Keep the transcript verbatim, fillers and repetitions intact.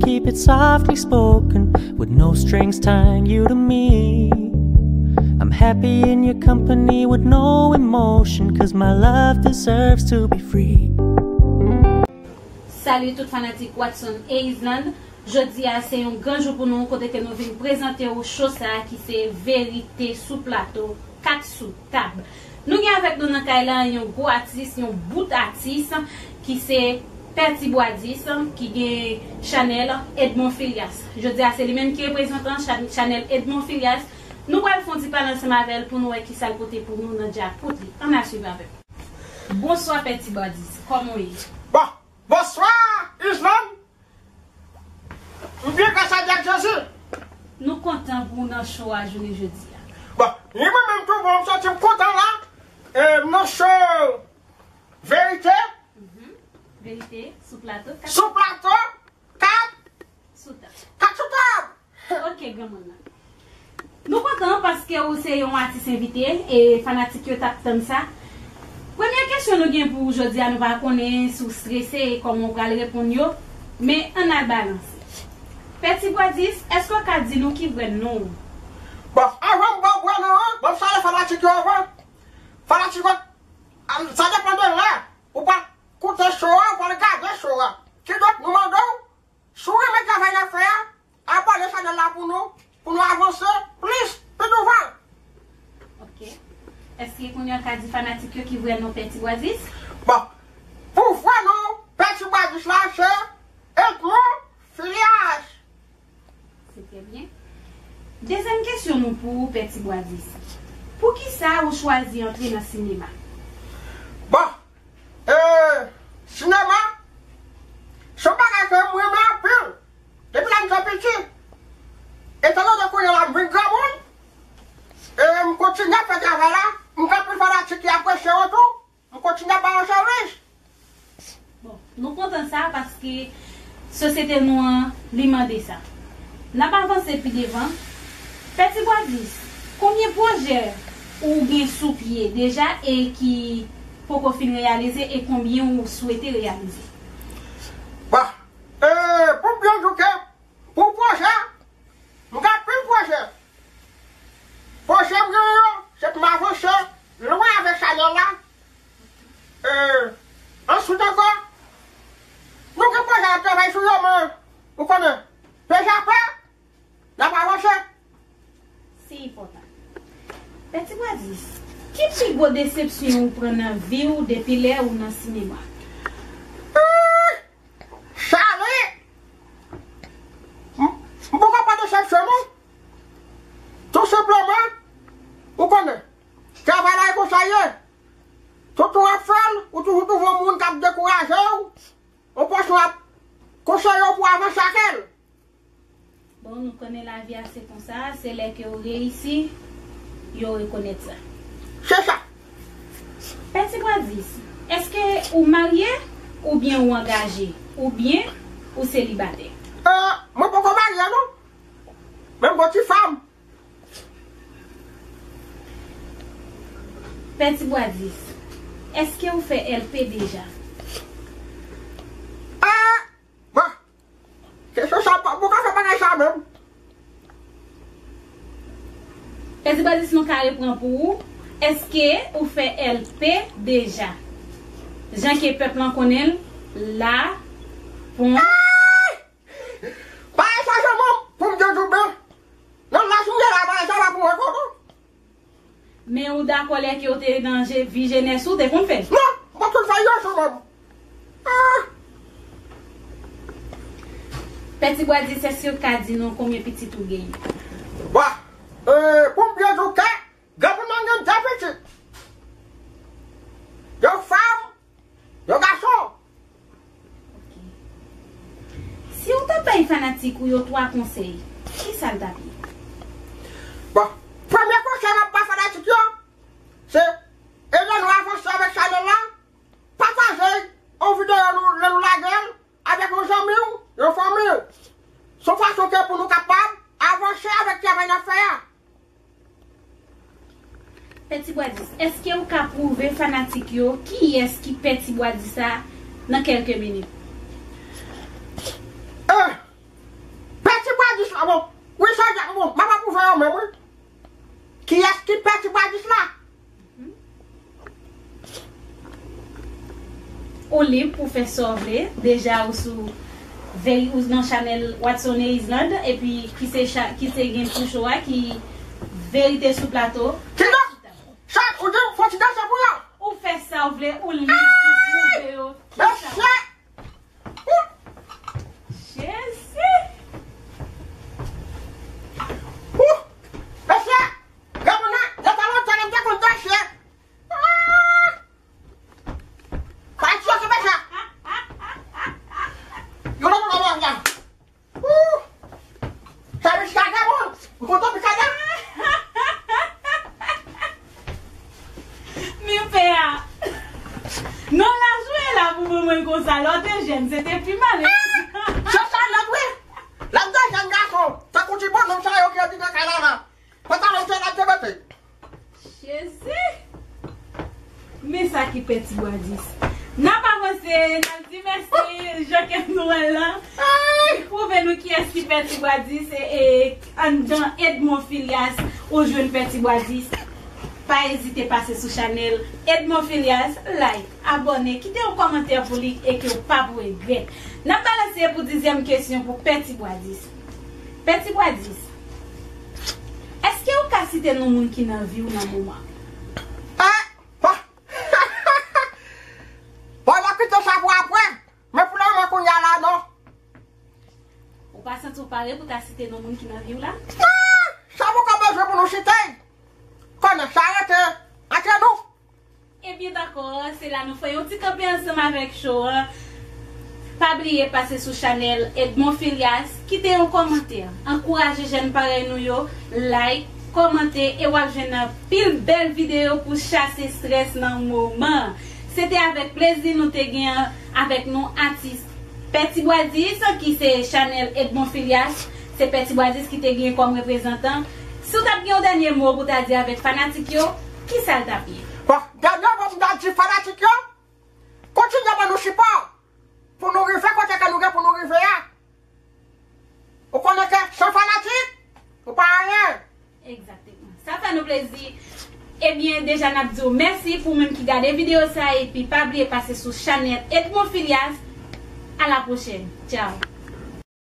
Keep it softly spoken, with no strings tying you to me. I'm happy in your company with no emotion, 'cause my love deserves to be free. Salut tout fanatik Watson e Island. Jodi a se yon gran jou pou nou kote ke nou vin prezante ou show sa a ki se Verite sou Plato, kat sou tab. Nou gen avèk nou nan kay la yon gwo atis, yon bout atis ki se Pè Ti Bwa dis ki gen chanèl Edmond Filias. Jodi a se li menm ki reprezantan chan- chanèl Edmond Filias. Nou pral fè yon ti pale ansanm avè l pou nou wè kisa l pote pou nou nan djakout li. Ann a swiv avè m. Bonswa Pè Ti Bwa dis, kòman w ye? Bon, bonswa Island. M byen gras a Dye ak Jezi. Nou kontan pou w nan show a jounen jodi a. Bon, ni mwen menm tou, bon, m santi m kontan la. E, m nan show Verite Verite sou plato. Sou plato kat Sou tab. Kat sou tab. Ok, granmoun nan. Nou kontan paske ou se yon atis envite e fanatik yo t ap tann sa. Premye kesyon nou gen pou ou jodi a, nou pa konnen si w strese e kòman w pral reponn yo, men ann al balanse. Pè Ti Bwa dis, èske w ka di nou ki vrè non w? Bon, anvan m ba w vrè non an, bon, m salye fanatik yo anvan. Fanatik yo, sa depann de lè ou pral koute show a, ou pral gade show a. Kidonk, nou mande w, si w renmen travay n ap fè a, abòne chanèl la pou nou, pou nou avanse plis pi douvan. Ok. Èske kounye a w ka di fanatik yo ki vrè non Pè Ti Bwa dis? Bon, pou vrè non Pè Ti Bwa dis la se Edmond Filias. Se trè byen. Dezyèm kesyon nou pou ou, Pè Ti Bwa dis. Poukisa ou chwazi antre nan sinema? Bon, e, sinema se yon bagay ke m renmen anpil depi lè m te piti. Etandone kounye a la m vin granmoun, e m kontinye ap fè travay la, m gen anpil fanatik ki apresye yo tou, m kontinye ap ba yo sèvis. Bon, nou kontan sa paske sosyete nou an li mande sa. N ap avanse pi devan. Pè Ti Bwa dis, konbyen pwojè ou gen sou pye deja e ki poko fin reyalize e konbyen ou swete reyalize? Bon, e, pou m byen di w ke pou pwojè, m gen anpil pwojè. Pwojè m gen yo, se pou m avanse lwen avèk chanèl la. E, answit ankò, nou gen pwojè n ap travay sou yo, men ou konnen, deja pè, n ap avanse. Se enpòtan. Pè Ti Bwa dis, ki pi gwo desepsyon ou pran nan vi w depi lè ou nan sinema? Ih, Chale! M m poko pran desepsyon non. Tou senpleman, ou konnen, travay la e konsa l ye. Tout tan w ap fè l, ou toujou twouve yon moun k ap dekouraje w, yon pòsyon ap konseye w pou w avanse ak l. Bon, nou konnen lavi a se konsa, se lè ke w reyisi, yo rekonèt sa. Se sa. Pè Ti Bwa dis, èske ou marye oubyen ou angaje, oubyen ou selibatè? E, mwen poko marye non. Men m gon ti fanm. Pè Ti Bwa dis, èske ou fè L P deja? E, bon, kesyon sa, m poko fè bagay sa menm. Pè Ti Bwa dis, nou ka repran pou ou. Èske ou fè L P deja? Jan ke pèp lan konnen l, la, pon. Bagay sa se mwen, pou m te di w byen. Nan laj m ye la, bagay sa pa pou mwen kontan. Men ou dakò lè ke w te nan je- vi jenès ou, te konn fè l? Non, m pa t konn fè l yo sou mwen. Ah, Pè Ti Bwa dis, èske w ka di nou konbyen pitit ou genyen? Bon, e, pou m byen di w ke, granmoun nan gen de pitit. Yon fanm, yon gason. Si w ta bay fanatik ou yo twa konsèy, kisa l t ap ye? Bon, premye konsèy m ap ba fanatik yo, se ede nou avanse avèk chanèl la, pataje yon videyo nou, lè nou lage l, avèk yon zanmi w, yon fanmi w. Se yon fason ke pou nou kapab avanse avèk travay n ap fè a. Pè Ti Bwa dis, èske ou ka pwouve fanatik yo kiyès ki Pè Ti Bwa dis a nan kèlke minit? Eh, Ou lib pou fè sa w vle. Deja ou sou veri, ou nan chanèl Watson e Island, epi ki se cha, ki se gen pou cho a, ki verite sou plato. Kisa? Chat, ou di fò ti danse pou yo. Ou fè sa w vle, ou lib pou pwouve yo. Mesye! Jezi! Mesye! Gade moun nan, yo ta lontan nan te konn danse. Sa ti yo se pa sa. Yo la la la la. Sa misye a bon. Ou kontan misye a? Men pè a. Non, la jwe la pou mwen konsa. Lè w te jèn, se te pi malè. Se sa l ap wi. L ap de jèn gason. Tankou ti bonòm sa yo ki anvi nan kay la la. Pantalon sa l ap te mete. Jezi! Men sa ki pè Ti Bwa dis. N ap avanse, n ap di mèsi, jan ke nou wè l lan. Li pwouve nou kiyès ki pè Ti Bwa dis, e, e, anndan Edmond Filias, ou jwenn pè Ti Bwa dis. Pa ezite pase sou chanèl Edmond Filias, like, abòne, kite yon kòmantè pou li e ke w p ap regrèt. N ap balanse pou dizyèm kesyon pou pè Ti Bwa dis. Pè Ti Bwa dis, èske ou ka site non moun ki nan vi w nan moman? Ah! Ah! Bon, m ap kite sa pou apre. Men pou lemoman kounye a la, non. Ou pa santi w pare pou ta site non moun ki nan vi w la? Ah! Sa poko bezwen pou nou site. Konnen sa rete antre nou. Ebyen dakò, se la nou fè yon ti kanpe ansanm avèk cho an. Pa bliye pase sou chanèl Edmond Filias, kite yon kòmantè, ankouraje jèn parèy nou yo, like, kòmante e w ap jwenn anpil bèl videyo pou chase estrès nan moman. Se te avèk plezi nou te gen avèk nou atis Pè Ti Bwa dis, ki se chanèl Edmond Filias, se Pè Ti Bwa dis ki te gen kòm reprezantan. Si w t ap gen yon dènye mo pou w ta di avèk fanatik yo, kisa l t ap ye? Bon, dènye mo pou m ta di fanatik yo, kontinye ban nou sipò pou nou rive kote ke nou gen pou nou rive a. Ou konnen ke san fanatik, ou pa anyen. Egzakteman. Sa fè nou plezi. Ebyen, deja n ap di w mèsi pou ou menm ki gade videyo sa, epi pa bliye pase sou chanèl Edmond Filias. A la pwochèn. Tchaw.